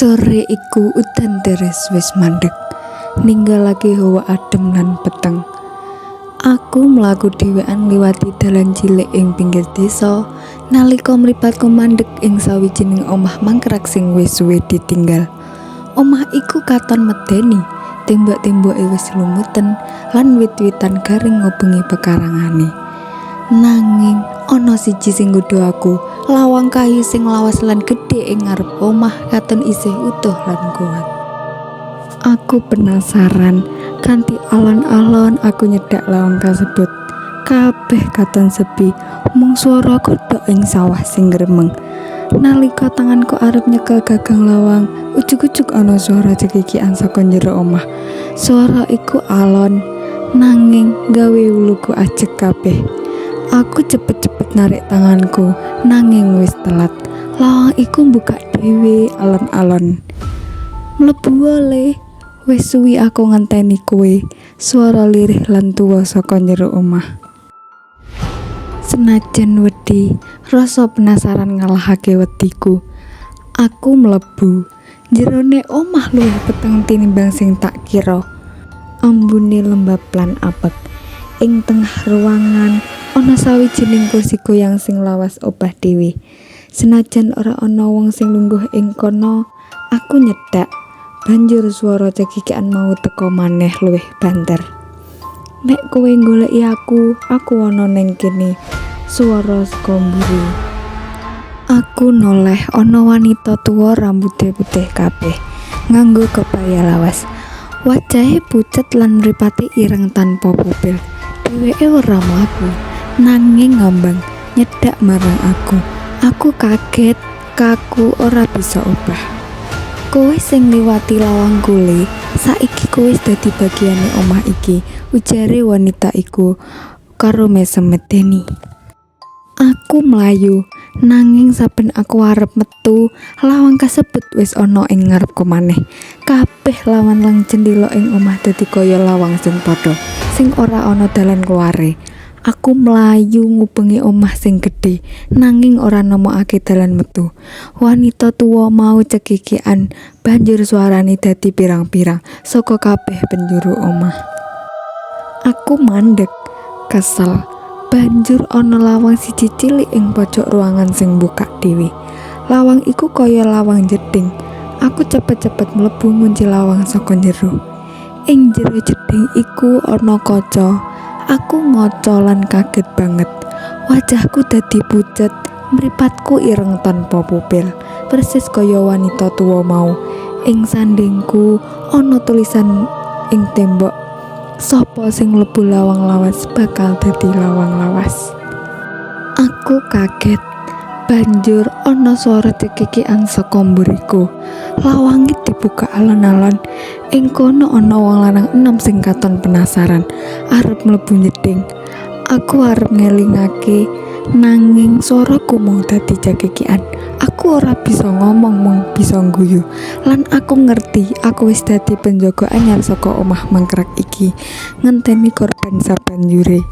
Sore iku udan deres wis mandeg, ninggalake hawa adem lan peteng. Aku mlaku dhewean ngliwati dalan cilik ing pinggir desa, nalika mripatku mandeg ing sawijining omah mangkrak sing wis suwe ditinggal. Omah iku katon medeni, tembok-temboke wis lumuten lan wit-witan garing ngubengi pekarangane. Nanging ana siji sing nggodha aku, lawang kayu sing lawas lan gedhe ing ngarep omah katon isih utuh lan kuat. Aku penasaran, kanthi alon-alon aku nyedhak lawang kasebut. Kabeh katon sepi, mung swara kodhok ing sawah sing ngremeng. Nalika tanganku arep nyekel gagang lawang, ujug-ujug ana swara cekikikan saka njero omah. Swara iku alon, nanging gawe wuluku ajeg kabeh. Aku cepet-cepet narik tanganku, nanging wis telat. Lawang iku mbukak dhewe alon-alon. "Mlebu le, wis suwi aku ngenteni kowe," swara lirih lan tuwa saka njero omah. Senajan wedi, rasa penasaran ngalahake wediku. Aku mlebu. Jerone omah luwih peteng tinimbang sing tak kira. Ambune lembab lan apek. Ing tengah ruangan ana sawijining kursi goyang sing lawas obah dhewe. Senajan ora ana wong sing lungguh ing kono, aku nyedhak. Banjur swara cekikikan mau teka maneh luwih banter. "Nek kowe nggoleki aku ana ning kene," swara saka mburi. Aku noleh, ana wanita tuwa rambute putih kabeh, nganggo kebaya lawas. Wajahe pucet lan mripate ireng tanpa pupil. Dheweke ora mlaku, nanging ngambang nyedhak marang aku. Aku kaget, kaku ora bisa obah. "Kowe sing ngliwati lawangku, Le, saiki kowe wis dadi bagiane omah iki," ujare wanita iku karo mesem medeni. Aku mlayu, nanging saben aku arep metu, lawang kasebut wis ana ing ngarepku maneh. Kabeh lawang lan cendhela ing omah dadi kaya lawang sing padha, sing ora ana dalan keluare. Aku mlayu ngubengi omah sing gedhe, nanging ora nemokake dalan metu. Wanita tuwa mau cekikikan, banjur suarane dadi pirang-pirang saka kabeh penjuru omah. Aku mandeg, kesel. Banjur ana lawang siji cilik ing pojok ruangan sing mbukak dhewe. Lawang iku kaya lawang jeding. Aku cepet-cepet mlebu ngunci lawang saka njero. Ing jero jeding iku ana kaca. Aku ngaca lan kaget banget. Wajahku dadi pucet, mripatku ireng tanpa pupil, persis kaya wanita tuwa mau. Ing sandhingku ana tulisan ing tembok. "Sapa sing mlebu lawang lawas bakal dadi lawang lawas." Aku kaget. Banjur ana swara cekikikan saka mburiku. Lawange dibuka alon-alon. Ing kono ana wong lanang enom sing katon penasaran, arep mlebu jeding. Aku arep ngelingake, nanging swaraku mung dadi cekikikan. Aku ora bisa ngomong, mung bisa ngguyu. Lan aku ngerti aku wis dadi penjaga anyar saka omah mangkrak iki, ngenteni korban sabanjure.